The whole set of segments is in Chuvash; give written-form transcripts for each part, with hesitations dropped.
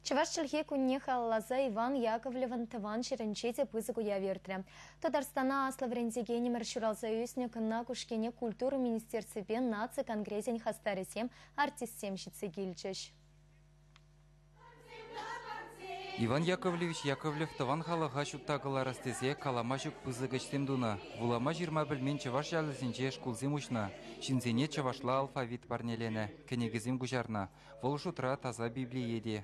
Чӑваш чӗлхи кунне халалласа Иван Яковлевӑн тӑван ҫӗрӗнче те пысӑк уяв иртрӗ. Тутарстана аслӑ вӗрентекенӗмӗр ҫуралса ӳснӗ Кӑнна Кушкине культура министерствипе наци конгресӗн хастарӗсем, артистсем ҫитсе килчӗҫ. Иван Яковлевич Яковлев тӑван халӑха ҫутта кӑларас тесе калама ҫук пысӑк ӗҫсем тунӑ. Вулама-ҫырма пӗлмен чӑваш ялӗсенче шкулсем уҫнӑ, ҫынсене чӑвашла алфавит парнеленӗ, кӗнекесем куҫарнӑ. Вӑл шутра таса Библие те.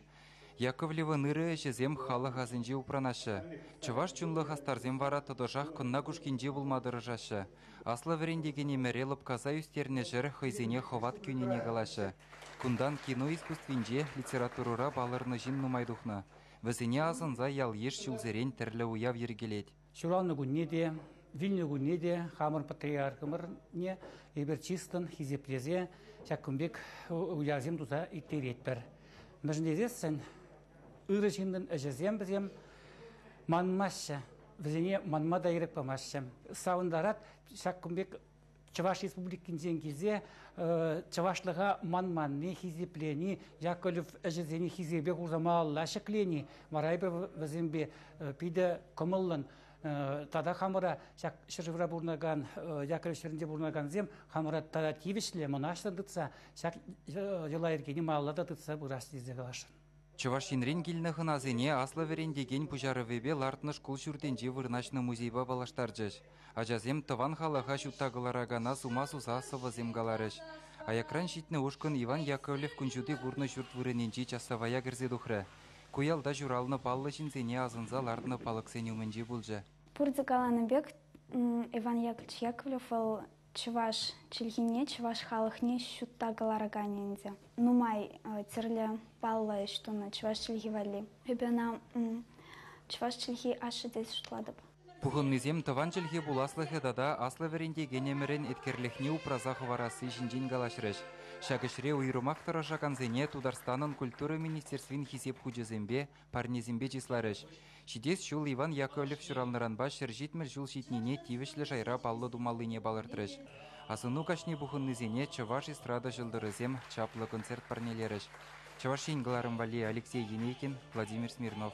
Яковлевӑн ырӑ ӗҫӗсем халӑх асӗнче упранаҫҫӗ. Чӑваш чунлӑ хастарсем вара тӑтӑшах Кӑнна Кушкинче пулма тӑрӑшаҫҫӗ. Аслӑ вӗрентекенӗмӗре лӑпкаса ӳстернӗ ҫӗр хӑйсене хӑват кӳнине калаҫҫӗ. Кунтан кино искусствинче, литературӑра палӑрнӑ ҫын нумай тухнӑ. Вӗсене асӑнса ял-йыш ҫулсерен тӗрлӗ уяв йӗркелет. Ҫуралнӑ кунне те, вилнӗ кунне те хамӑр патриархӑмӑрне эпир чыслӑн хисеплесе ҫак кун пек уявсем туса ирттеретпӗр. Мӗншӗн тесессӗн ырӑ ҫыннӑн ӗҫӗсем вӗсем манмаҫҫӗ, вӗсене манма та ирӗк памаҫҫӗ. Савӑнтарать ҫак кун пек Чӑваш Республикинчен килсе чӑвашлӑха манманни, хисеплени, Яковлев ӗҫӗсене хисепе хурса малалла ҫӗклени вара эпир вӗсемпе питӗ кӑмӑллӑн тата хамӑра ҫак ҫӗршывра пурӑнакан, Яковлев ҫӗрӗнче пурӑнакансем хамӑра тата тивӗҫлӗ, мӑнаҫлӑн тытса ҫак йӑла-йӗркене малалла та тытса пырас тесе каласшӑн. Чӑваш Енрен килнӗ хӑнасене аслӑ вӗрентекен пуҫарӑвӗпе лартнӑ шкул ҫуртӗнче вырнаҫнӑ музейпа паллаштарчӗҫ. Ачасем тӑван халӑха ҫутта кӑларакана сума суса сӑвӑсем каларӗҫ. Аякран ҫитнӗ ушкӑн Иван Яковлев кун ҫути курнӑ ҫурт вырӑнӗнчи часавая кӗрсе тухрӗ. Ку ялта ҫуралнӑ паллӑ ҫынсене асӑнса лартнӑ палӑксен умӗнче пулчӗ. Пурте каланӑ пек, Иван Яковлевич Яковлев вӑл чӑваш чӗлхине, чӑваш халӑхне ҫутта кӑлараканӗ ӗнтӗ. Нумай тӗрлӗ паллӑ ӗҫ тунӑ чӑваш чӗлхи валли. Эпӗ ӑна чӑваш чӗлхи ашшӗ тесе шутлатӑп. Пухӑннисем тӑван чӗлхе пуласлӑхӗ тата аслӑ вӗрентекенӗмӗрӗн еткерлӗхне упраса хӑварасси ҫинчен калаҫрӗҫ. Ҫак ӗҫре уйрӑмах тӑрӑшакансене Тутарстанӑн Культура министерствин Хисеп хучӗсемпе, парнесемпе чысларӗҫ. Ҫитес ҫул Иван Яковлев ҫуралнӑранпа 170 ҫул ҫитнине тивӗҫлӗ шайра паллӑ тумаллине палӑртрӗҫ. Асӑну каҫне пухӑннисене чӑваш эстрада ҫӑлтӑрӗсем чаплӑ концерт парнелерӗҫ. Чӑваш Ен кӑларӑм валли Алексей Енейкин, Владимир Смирнов.